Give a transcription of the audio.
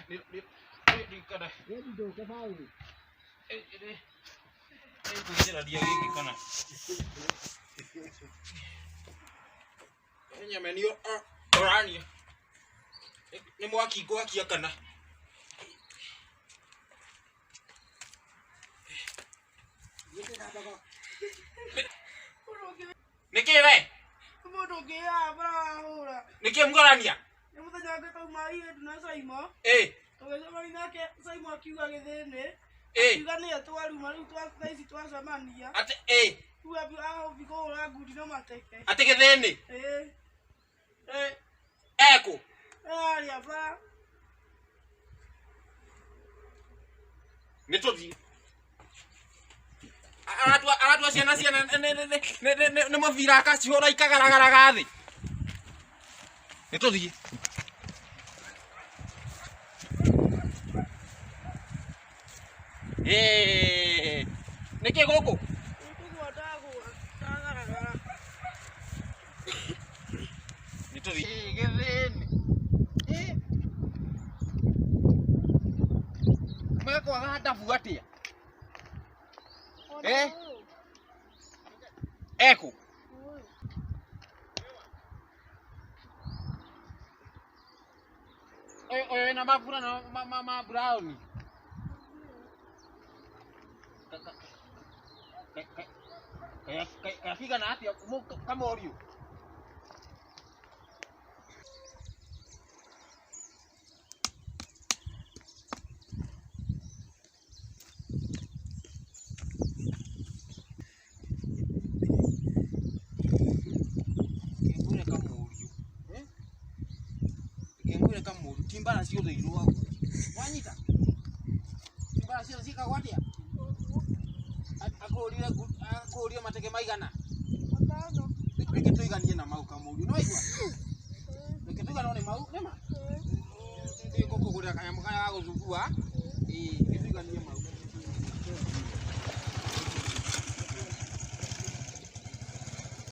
Nĩ kwĩnjĩra gĩkĩ kana nyameni ũrania nĩ mwaki ngwakia kana nĩkĩ we Mũndũ ũngĩ haha barahũra. Nĩkĩ mũgorania? Nĩ mũthenya ũngĩ tauma irĩtu na Saimo. Tũgĩcemania nake Saimo akiuga gĩthĩnĩ. Akiuga nĩye twaruma rĩu thaa ici twacemania. Atĩ Rĩu ahũthi kũhũra ngundi na mateke. Atĩ gĩthĩnĩ? Ĩĩ. Ekũ? Harĩa bara. Nĩ tũthiĩ. Aratua ciana ciana nĩ mũbira akacihũra ikagaragaraga thĩ. Nĩ tũthiĩ. Nĩkĩ gũkũ? Nĩ kũgũa ndagũa ndagaragara. Nĩ tũthiĩ. Gĩthĩnĩ. Mekwaga ndabu atĩa? Ekũ? Ũyũ wĩna mabura na ma brown. Kayakigana atĩa kamũriũ? Ngwĩre kamũriũ. Ngwĩre kamũriũ ti mbara ciothe irũagwo. Wanyita? Ti mbara ciothe ciĩkagwo atĩa? Akũhũrire mateke maigana? Matano. Reke tũiganie na mau kamũriũ. Nĩ waigua? Reke tũiganwo nĩ mau, nĩ ma? Ngũkũgũrĩra kanyamũ karĩa ga gũthumbua. Ĩĩ, reke tũiganie mau.